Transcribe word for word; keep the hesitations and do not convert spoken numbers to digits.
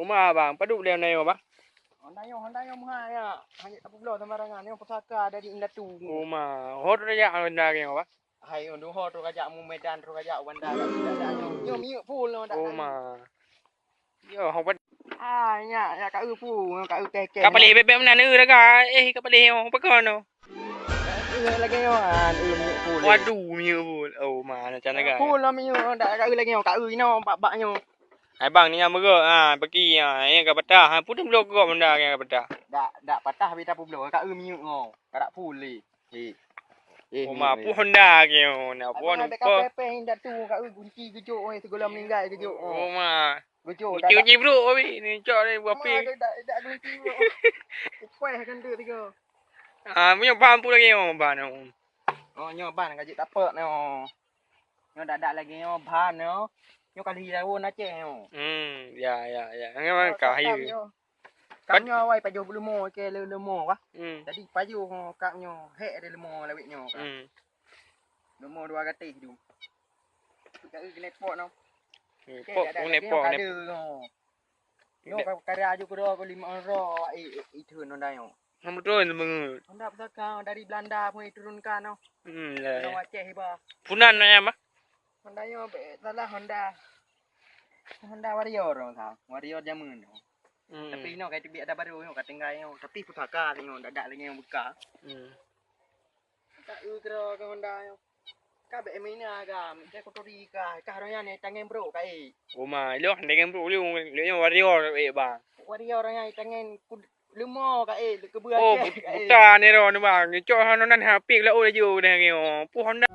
Uma bang, padub lé Honda nyoe bang? Honda nyoe, Honda nyoe meuhai ya. Hanya tapubloe sembarangan. Nyoe pusaka dari indatu. Uma, ho tu jak Honda nyoe bang? Hai, nyoe ho tu kajak mu Medan, tu kajak Wanda. Nyoe, nyoe miuk full nyoe dak. Uma. Yo, ho pat. Ah, nyak, ya ka eu pu, ka eu keh-keh. Ka paleh bebek meunan eu raga. Eh, ka paleh nyoe, pakon nyoe. Lagèe nyoe, ah, eu miuk full. Waduh, miuk full. Oh, ma, macam mana, guys? Full lah miuk, dak ka eu lagèe nyoe, ka eu inoe, bak-bak nyoe. Hai bang, ni nyang meurok, ha, peuki, ha, eh, ka patah, ha, pun bloe gop Honda ka patah. Dak, dak patah, beta pun bloe, ka eu miuk nyoe, ka dak full lé. Eh. Eh, oh, ma, pun Honda ke nyoe, nak pun. Abang ada kafe-kafe, indak tu, ka eu gunci gejok, eh, segala meninggai gejok. Oh, ma. Gejok, gunci, gunci brok, abi, ni cok ni, buah pi. Ma, dak, dak gunci brok. Upai kan tu tiga. Ah, punya paham pun lagi, oh, ban, oh. Oh, nyoe ban ka jeuet tapek nyoe. Nyoe dak-dak lagèe nyoe ban nyoe. Nyoe kali daun Aceh nyoe. Hmm, ya, ya, ya. Memang ka hayu. Kap nyoe awai pajoh leumo ke leumo kah? Hmm. Jadi pajoh kap nyoe hek ada leumo lawet nyoe kah? Hmm. Leumo dua gatéh tu. Ka kena pot nyoe. Pot, kena pot, kena pot. Nyoe ka, ka aju keudroe keu lima euro, eh, eh, itu Honda nyoe. Hang beutôi sebenarnya. Honda pusaka dari Belanda pun diturunkan nyoe. Hmm, ya, ya. Aceh iba. Punan nanya mah. Honda nyoe be, salah Honda. Honda Warrior nyoe sa, Warrior zaman nyoe. Hmm. Tapi nyoe ka teubiet ada baru nyoe, ka tinggai nyoe. Tapi pusaka nyoe, dak-dak lagi nyoe bekas. Hmm. Ka eu keudroe keu Honda nyoe. Ka bék mina ka, meuke kuturi ka, ka roh nyan tangen brok ka, eh. Oh, ma, ilok tangen brok lu, lu nyoe Warrior, eh, bang. Warrior nyan tangen ku-, leumo ka, eh, keubeuah. Oh, cek, bu-, ka, eh. Buta ni roh ni, bang. Cok hana nan hapik la, oh, laju dah nyoe. Puh Honda.